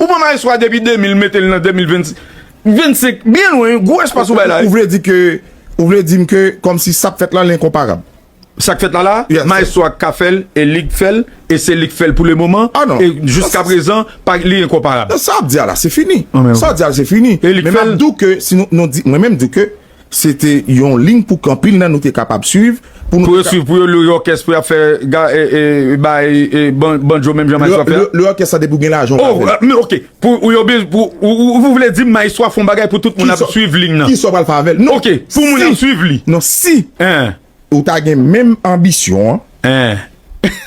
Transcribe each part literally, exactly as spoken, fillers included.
Ou pran Maestro a depi de mil, mete l nan de mil vennsenk, byen lwen, gwo espas ou bay la. Ou vle di ke, ou vle di m ke kòmsi sa k fèt la, l enkonparab. Sa k fèt la la, Maestro a k ka fè l, e li k fè l, e se li k fè l pou le moman, e jiska prezan, pa, li enkonparab. Sa w ap di a la, se fini. Sa w di a la, se fini. Men m ap di w ke, si nou, nou di, mwen menm di w ke se te yon liy pou k anpil nan nou te kapab swiv, pou nou te ka- Pou yo swiv, pou yo lwe òkès, pou y ap fè ga, e, e, bay, e, ban-, banjo menm jan Maestro ap fè a. Lwe òkès la, depi w gen lajan, w ka fè l. Men, ok, pou, ou, yo bez-, pou, ou, ou, ou vle di m Maestro a fè yon bagay pou tout moun ap swiv liy nan. Kisa w pral fè avè l? Non. Ok, pou moun ap swiv li. Non, si. Ou ta gen menm anbisyon an.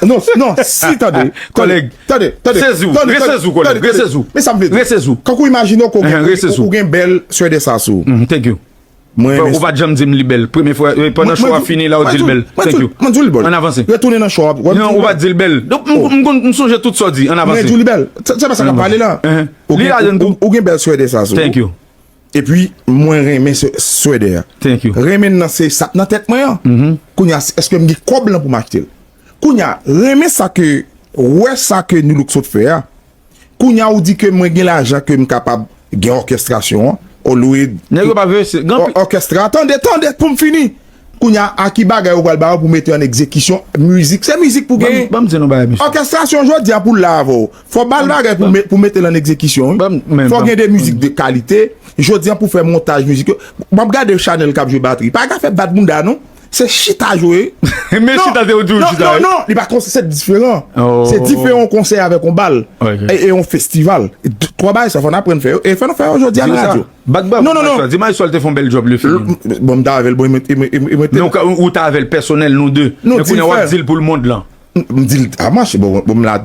Non, non, si, tande, tande, tande, tande, sezi w, tande, tande, resezi w, kòlèg, tande, tande. Resezi w. Men sa m vle di. Resezi w. Kankou imajine w ke w gen, ou, ou gen bèl swèdè sa sou ou. Thank you. Mwen renmen. Ou pa t janm di m li bèl. Premye fwa, e, pandan show a fini la, ou di l bèl. Thank you. Mwen di w li bèl. Ann avanse. Retounen nan show a. Non, ou pa t di l bèl. Donk, m, m, m, m sonje tout sa w di. Ann avanse. Mwen di w li bèl. Se, se pa sa k ap pale la. Ou gen, ou, ou gen bèl swèdè sa sou ou. Thank you. Epi, mwen renmen swe-, swèdè a. Thank you. Renmen nan se sa k nan tèt mwen an. Kounye a, èske m gen kòb lan pou m achte l? Kounye a, renmen sa ke, wè sa ke Nu Look sot fè a. Kounye a, ou di ke mwen gen lajan ke m kapab gen òkestrasyon an, ou lwe. Nèg yo pa vle se, gen anpil òkèstra, tande, tande pou m fini. Kounye a, a ki bagay ou pral ba yo pou mete an egzekisyon mizik? Se mizik pou genyen. Ban m, ban m di nou bagay, mesye. Òkestrasyon jodi a pou l la avè w. Fò w ba l bagay pou, ban m, me-, pou mete l an egzekisyon, wi. Ban m, men, fò w gen de mizik de kalite. Jodi a pou fè montaj mizik yo. M ap gade Chanèl k ap jwe batri. Pa ka fè bat bounda, non. Se chita jwe. Men non, chita te ou di w non, chita, non, wi. Non, li pa konsè, se diferan. Oh. Se diferan yon konsè avèk yon bal. Ok. E, e yon festival. E d-, twa bagay sa, fò n aprann fè yo. E fò nou fè yo jodi a nan radyo. Bat bra pou Maestro. Di Maestro te fè yon bèl djòb, li fini. L-, bon, m ta avè l, bon, e mwen, e mwen, e mwen, e mwen te. Men ou ka, ou ta avè l pèsonèl, nou de. Men kounye a w ap di l pou lemonn lan. M, m di l, a mache, bon, bon, m la.